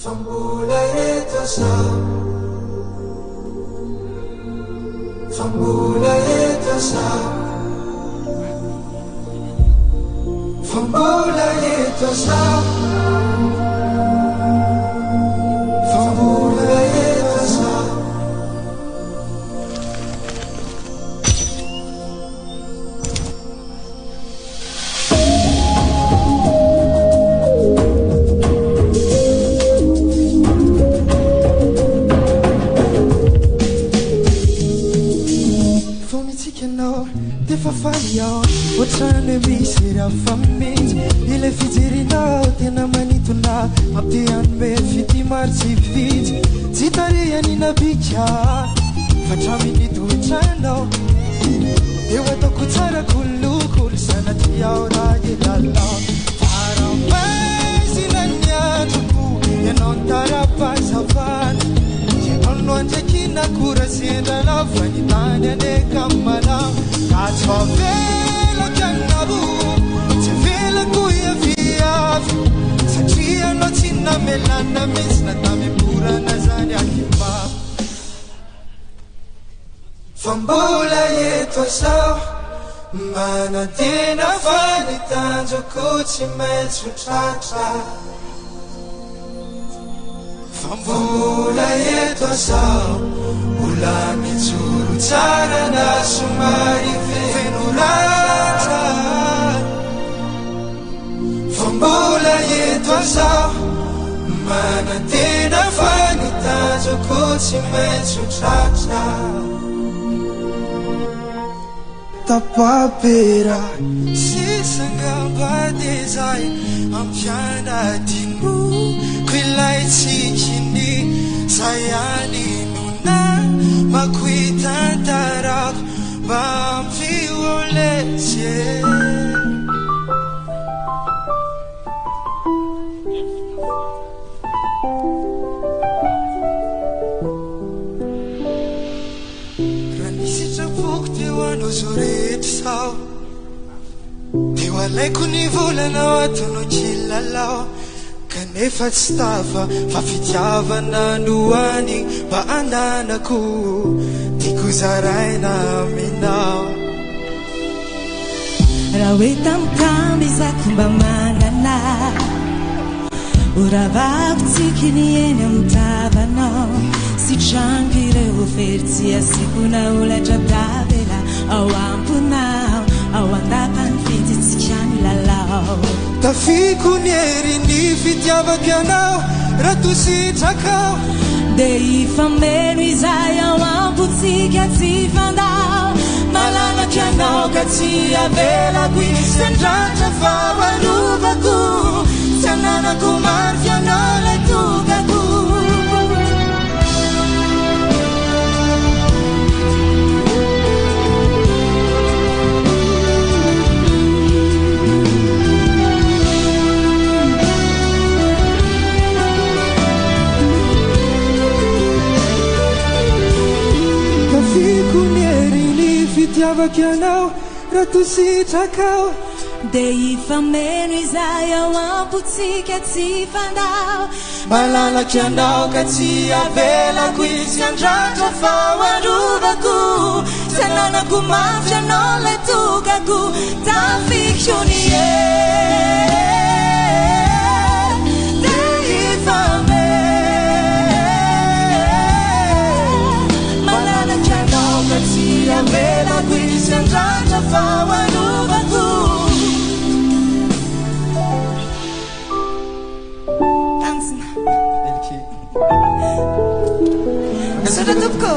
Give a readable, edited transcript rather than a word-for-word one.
Fa mbola eto zaho. Fa mbola eto zaho. Fa mbola eto zaho. Fa mbola eto zaho. Vao mitsiky ianao dia efa faly aho. Ohatran'ny hoe misy hery hafa mihitsy ilay fijerinao tena manintona mampite hanome fitia maro tsy vitsy. Tsy tarihany na bika fa hatramin'ny toetranao. Eo ataoko tsara kolokolo sanatria aho raha hilalao. Tara-maizina ny androko, ianao no tara-pahazavana. Ianao no andriakinako raha sendra lava ny tany anie ka malama. Ka tsy avelako ianao, tsy avelako hiaviavy. Satria ianao tsy namelana mihitsy na tamim-porana zany ahy mafy. Fa mbola eto azaho manantena fa ny tanjoko tsy maintsy ho tratra. Fa mbola eto azaho mbola mijoro tsara na somary feno ratra. Fa mbola eto azaho manantena fa ny tanjoko tsy maintsy ho tratra. Tapapera sisa angamba dia izay ampianadinoko ilay tsikiny zay ihany no namako hitantarako mba ampio letsy e. Raha ny sitrapoko dia ho anao izao rehetra izao. Dia ho alaiko ny volanao ataonao kilalao. Kanefa tsy tafa fa fitiavana no hany mba ananako. Tiako zaraina aminao. Raha hoe tambitamby izako mba manana. Ho ravako tsiky ny eny amin'ny tavanao. Sitraniko ireo fery tsy asiako na holatra tavela ao am-ponao. Ao an-dapan'ny fititsika milalao. Tafiko ny herin'ny fitiavako ianao raha toa sitrakao. Dia hifameno izay ao am-pontsika tsy hifandao. Malalaka ianao ka tsy avelako hisy handratra fa ho arovako. Tsy ananako maro f'ianao ilay tokako. Tafiko ny herin'ny fitiavako ianao raha toa sitrakao. Dia hifameno izay ao am-pontsika tsy hifandao. Malalaka ianao ka tsy avelako hisy handratra fa ho arovako. Tsy ananako mafy ianao ilay tokako. Tafiko ny hery dia hifameno. Malalaka ianao ka tsy avelako hisy handratra fa ho arovako. Tanjona. Misaotra tompoko.